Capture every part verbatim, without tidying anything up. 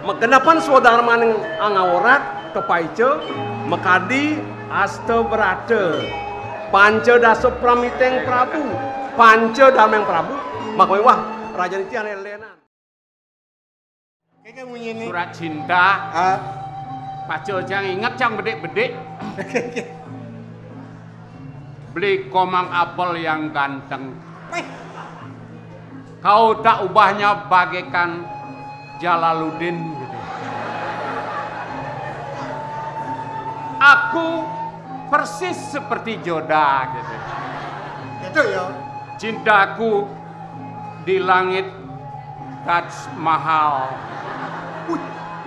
Magenepan swadarmaning angaworat, kapaica, makadi, asta brata. Panca dasa pramiteng Prabu, panca darmeng Prabu, maka miwah rajan titiang lenan. Kéké munyiné. Surat cinta. Ah. Paca cang inget, cang bedik-bedik. Beli komang apel yang ganteng. Wih. Kau tak ubahnya bagaikan Jalaluddin gitu. Aku persis seperti Joda gitu. Gitu ya. Cintaku di langit Taj Mahal. Wih,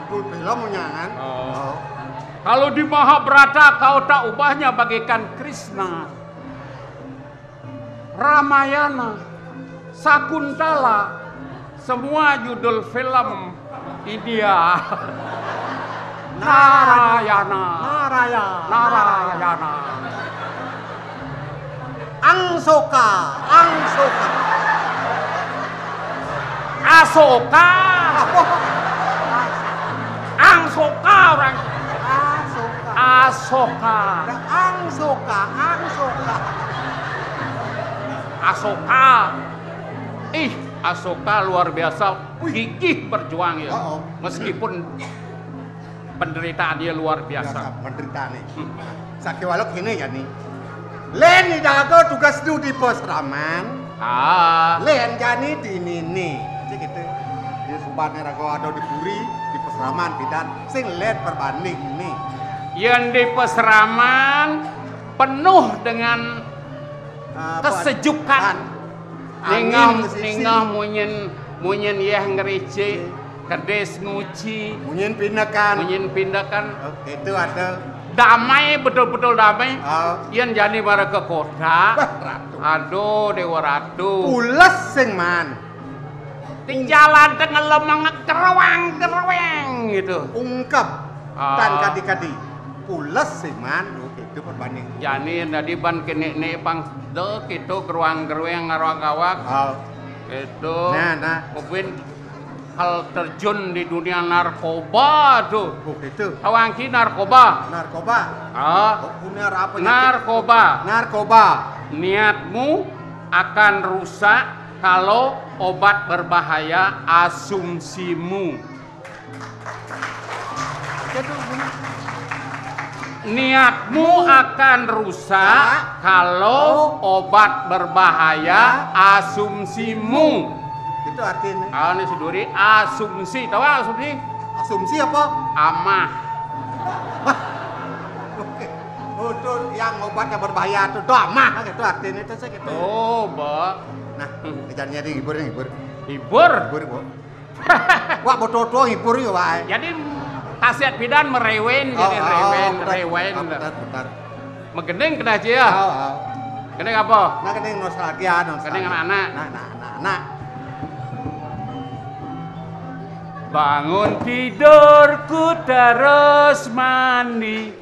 betul film nyangan. Oh. Oh. Kalau di Mahabharata kau tak ubahnya bagaikan Krishna. Ramayana, Sakuntala, semua judul film India. Narayana. Narayana. Narayana. Angsoka, Angsoka. Asoka. Apa? Angsoka orang. Asoka. Asoka. Angsoka, Angsoka. Asoka. Ih, Asoka luar biasa gigih berjuang ya. Oh, oh. Meskipun penderitaannya luar biasa. Biasa penderitaannya. Hmm. Sakéwala kéné jani. Lén iraga tugas nu di pasraman. Ah. Lén jani dininé. Cik gitu. Di subané raga ada di puri, di pasraman pidan. Sing lén perbanding né. Yén di pasraman penuh dengan kesejukan. Ningeh, ningeh munyin, munyin yéh ngréjé, kedis nguci. Munyin pindekan. Munyin pindekan. Oh, itu ada. Damai, betul-betul damai. Oh. Yén jani mara ka kota. Wah, Ratu. Aduh, Déwa Ratu. Pules sing man. Di jalan tengah lemeng keruang-keruang gitu. Ungkep. Ah. Tan kadi-kadi. Pules sih, Man. Oh, gitu perbanding. Jani tadi ban kéné né pang dek itu geruang-geruang ngaruang awak. Oh. Itu. Nah, nah. Mungkin hal terjun di dunia narkoba tuh. Oh, gitu. Tawang ki narkoba. Narkoba. Ah. Oh, punya apa? Narkoba. Narkoba. Niatmu akan rusak kalau obat berbahaya asumsimu. Niatmu akan rusak kalau obat berbahaya asumsimu. Itu artinya. Kalau ini sendiri asumsi, tahu asumsi? Asumsi apa? Amah. Oke. Oh, itu yang obatnya berbahaya tuh, itu amah gitu artinya itu sih gitu. Oh, Mbak. Nah, kerjanya dihibur, hibur. Hibur? Hibur, Bu. Wah, botol tuh hibur ya, Pak. Jadi khasiat pidan merewen, jadi rewen, rewen. Benar, benar. Megending kena aja ya. Oh, oh. Gending apa? Nah, gending nostalgia, nostalgia. Gending anak-anak. Nah, nah, nah, nah. Bangun tidur ku terus mandi.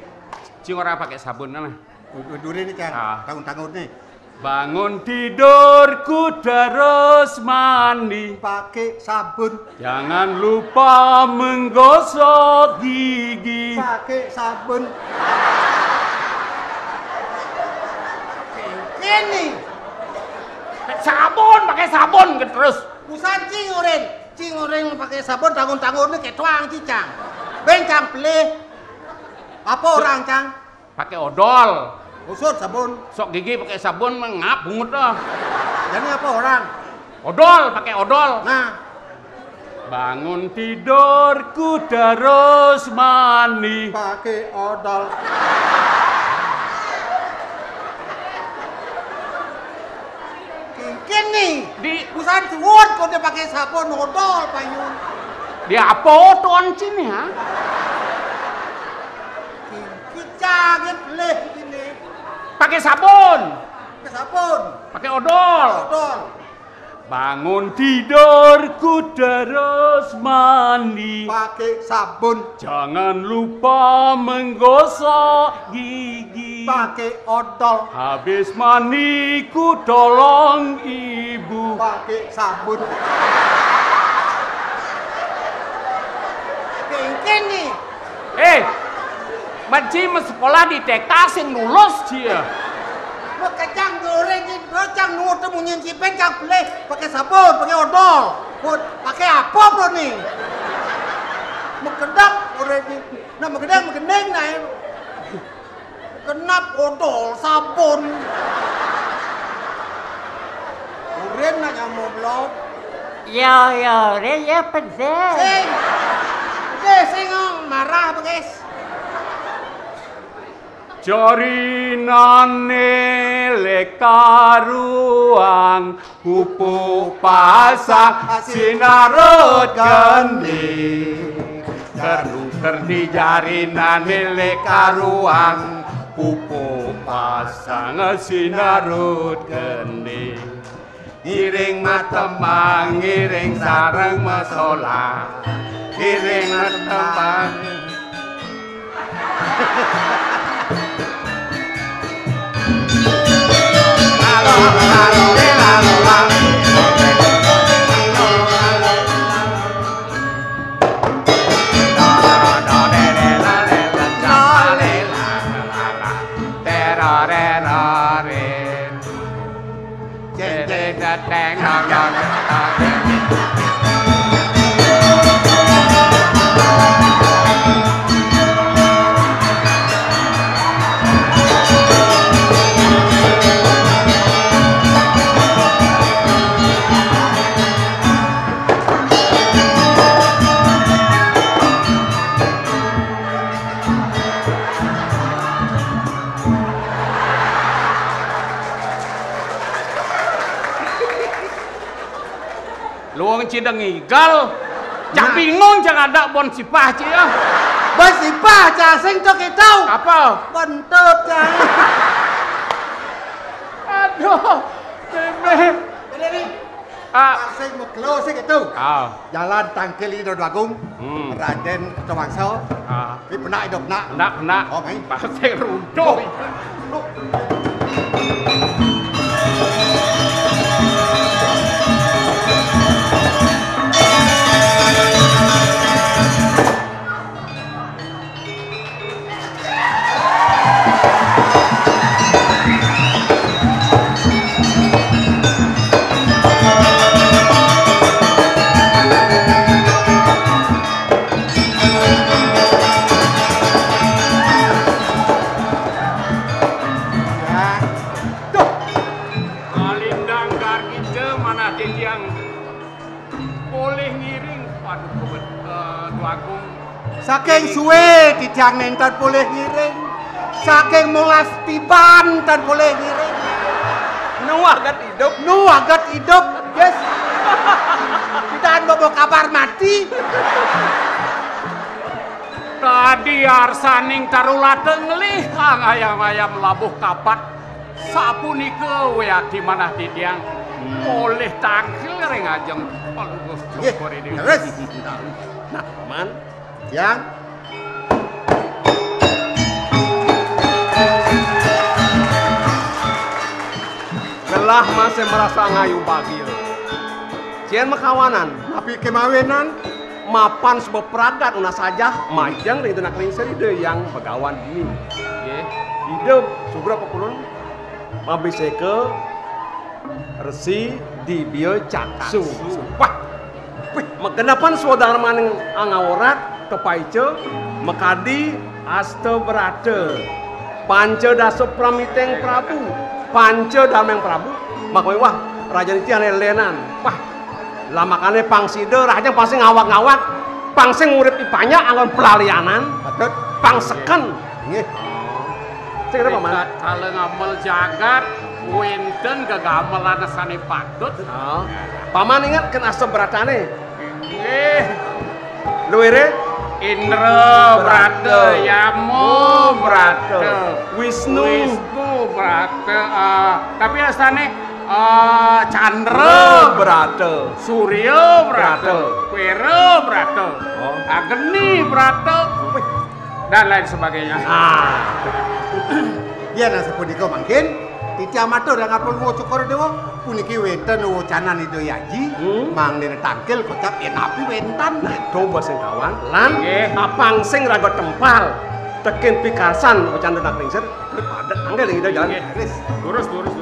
Cing ora pakai sabun nah. Udah ini kan, ah. Tangun-tangun nih. Bangun tidur ku terus mandi. Pakai sabun. Jangan lupa menggosok gigi. Pakai sabun. Ini. Sabun, pakai sabun terus. Busan cing urin. Cing urin pakai sabun, tangun-tangun ini kayak tuang cicang. Bencang pelih. Apa orang cang? Pakai odol. Usut sabun. Sok gigi pakai sabun mengap bungut dah. Jadi apa orang? Odol, pakai odol. Nah. Bangun tidur ku terus mandi. Pakai odol. Kini di perusahaan suwun kok dia pakai sabun odol payun. Dia apa tuan sini ha? Kita gitu leh ini. Pakai sabun. Pakai sabun. Pakai odol. Odol. Bangun tidur ku terus mandi. Pakai sabun. Jangan lupa menggosok gigi. Pakai odol. Habis mandi ku tolong ibu. Pakai sabun. Kéné. Eh, Mat Ji mah sekolah di T K sing lulus ji ya. Makejang goreng, makejang nuwun munyin cipen cang pelih pakai sabun, pakai odol. Pakai apa, Bro, nih? Makedap goreng. Nah, makedap, magending, nah. Genap odol sabun. Urin nak nyamuk belum? Ya, ya, urin ya pedih. Sing. Deh, sing, oh, marah, guys. Jarinane lekaruang pupuk pasang sinarut kendi. Ternuker di jarina milik karuang pupuk pasang sinarut kendi. Ngiring matembang, ngiring sareng masola. Ngiring matembang. Luang cideng igal. Cak bingung cak ada bon sipah ci ya. Bon sipah cak sing cok itu. Apa? Bentut cak. Aduh, Bebe. Ini nih. Ah. Sing mekelo sing itu. Ah. Jalan tangkil ini Dwagung. Hmm. Raden Kertawangsa. Ah. Ini benak hidup nak. Benak, benak. Oh, main. Pasir runtuh. Alindang gargita manah titiang polih ngiring. Waduh, kebet, eh, Dwagung. Saking suwe titiang nenten polih ngiring. Saking molas tiban ten polih ngiring. Nu aget idup. Nu aget idup, yes. Kita anu bawa kabar mati. Tadi arsaning tarulata ngelih, ang ayam-ayam labuh kapat. Sapunika wiakti manah titiang. Hmm. Polih tangkil ring ajeng Palungguh. Nggih, Cokor ini. Leres. Nah, Paman. Yang gelah masih merasa ngayu bagil. Cien makawanan. Napi kemawinan? Mapan sebab pragat nunas sajah, majeng ring tunak ring serida yang begawan dini. Nggih. Ida sugra pekulun mabiseka Resi Dibia Caksu. Caksu. Wah. Wih, magenepan swadarmaning angaworat, kapaica, makadi, asta brata. Panca dasa pramiteng Prabu, panca darmeng Prabu, makawih wah, rajan titiang lelenan. Wah, lamakane pang sida, rajan pang sing ngawag-ngawag, pang sing urip di panjak anggon pelalianan, patut. Pang seken. Nggih. Sing kene, Paman? Rikala ngamel jagat, wenten gegamelan sane patut. Ah. Paman inget ken asta bratane? Inggih. Luire? Indra Brata, Brata. Yama Brata. Brata. Wisnu. Wisnu Brata. Ah, tapi astane, ah, Chandra Brata. Surya Brata. Brata. Kwera Brata. Oh. Agni Brata. Wih. Dan lain sebagainya. Ah. Yen asapunika mangkin, titiang matur ring Palungguh Cokor Dewa. Puniki wénten wewacanan Ida Aji, Hmm. mangdene tangkil kocap yen api wénten. Coba sing kawang lan Nggih. apang sing raga tempal tekin pikarsan wewacanan Raden Anak Lingsir. Padet tangkil ing Ida jalan. Nggih. Lurus, lurus.